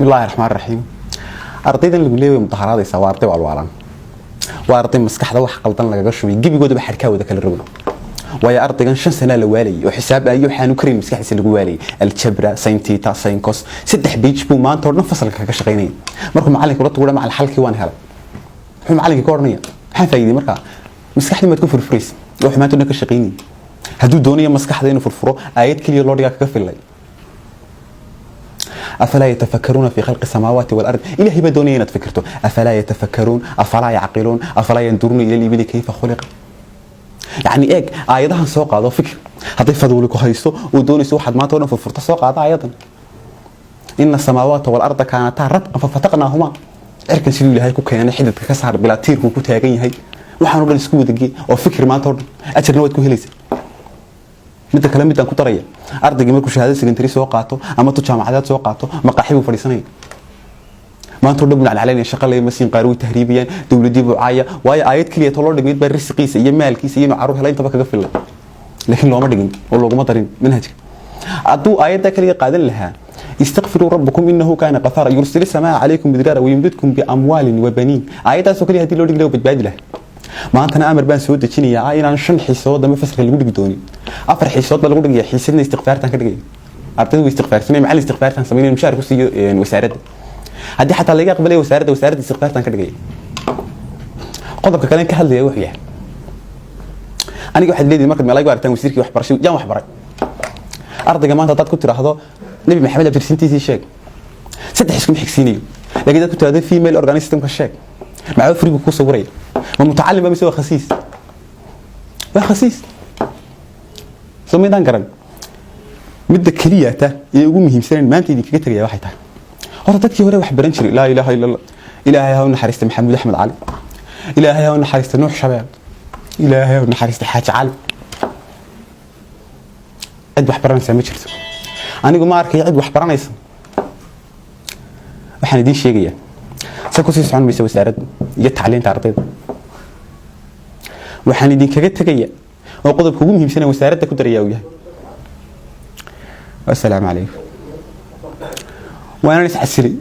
Bismi Illaahi Raxmaan Raxiim. Ardaydan lagu leeyahay mudaharaadaysa waa arday walwaalan, waa arday maskaxda wax qaldan lagaga shubay, gebigoodaba xadhkaa wada kala rogo. Waayo, ardaygan 5 sanaa la waalayay oo xisaab ayo waxaanu karin maskaxdiisa lagu waalayay, aljabra, sin theta, sin cos, 3 page buu maanta oo dhan fasalka kaga shaqaynayay. Markuu macalinka ula tuguha, "Macalin, xalkii waan helay," muxuu macalinkii ka odhanaya? Maxaa faa'iiday? Markaa maskaxdii maad ku furfuraysa oo maanta oo dhan ka shaqaynayay. Hadduu doonayo maskaxda inuu furfuro, aayad keliya loo dhigaa kaga fillay: أفلا يتفكرون في خلق السماوات والأرض. Ilaahay baa doonaya inaad fikirto. أفلا يتفكرون، أفلا يعقلون، أفلا ينظرون إلى الإبل كيف خلق. Yani eeg, aayadahan soo qaado, fikir. Hadday faduuli ku haysto oo doonayso waxaad maanta oo dhan furfurta, soo qaado aayadan: إن السماوات والأرض كانتا رتقا ففتقناهما. Cirkan siduu Ilaahay ku keenay, xididka ka saar, bilaa tiirkuu ku taagan yahay, waxaan o dhan isku wadagee oo fikir maanta oo dhan, ajarna waad ku helaysaa. Midda kale, midaan ku daraya, ardaygii markuu shahaado secondary soo qaato ama tu jaamacadeed soo qaato, maqaaxi buu fadhiisanaya, maanta o dhan buu nacnaclaynaya, shaqa lagama siin, qaar way tahriibiyaan, dowladdii buu caaya. Waayo, aayad keliya too loo dhigmid baa risiqiisa iyo maalkiisa iyo inuu carruur hela intaba kaga filay, laakiin looma dhigin oo looguma darin manhajka. Hadduu aayadda kaliya qaadan lahaa: استغفروا ربكم إنه كان غفارا يرسل السماء عليكم مدرارا ويمددكم بأموال وبنين. Aayaddaasoo kaliya haddii loo dhigi lahaa, badbaadi lahaa. Maantana amar baan soo dejinayaa inaan 5 xiisood dambe fasalka lagu dhigi doonin, 4 xiisood baa lagu dhigaya, xiisadna istighfaartaan ka dhigaya. Ardaydu way istighfaarsanay, macallin istighfaartaan samaynay, mushaar ku siiyo wasaaradda. Haddii xataa laga aqbalay wasaaradda istighfaartaan ka dhigaya. Qodobka kale ka hadlaya wuxuu yahay, aniga waxaad leedihin markaad meelaha igu aragtaan, wasiirkii waxbarashay yaan wax baray. Ardayga maanta haddaad ku tiraahdo, "Nebi Maxamed abtirsintiisii sheeg," saddex iskuma xigsiinayo. Laakiin dad ku tiraahdo, "Female organ systemka sheeg," maxaa furigu kuu sawiraya? Ma mutacalim ba mise waa khasiis? Waa khasiis. Soo maydaan garan? Midda keliyata ee ugu muhiimsanan maanta idinkaga tegaya waxay tahay, horta dadkii hore wax baran jiray, laa ilaaha illa Allah, Ilaahay ha u naxariista Maxamuud Axmed Cali, Ilaahay ha u naxariista Nuux Shabeel, Ilaahay ha u naxariista Xaaji Cali. Cid wax baranaysaa ma jirto. Anigu ma arkayo cid wax baranaysa. Waxaan idiin sheegayaa, se kusii socon maysa wasaaradda iyo tacliinta ardayda. Waxaan idinkaga tegaya oo qodobka ugu muhiimsan ee wasaaradda ku daraya uu yahay, assalaamu calaykum, waanaan iscasilay.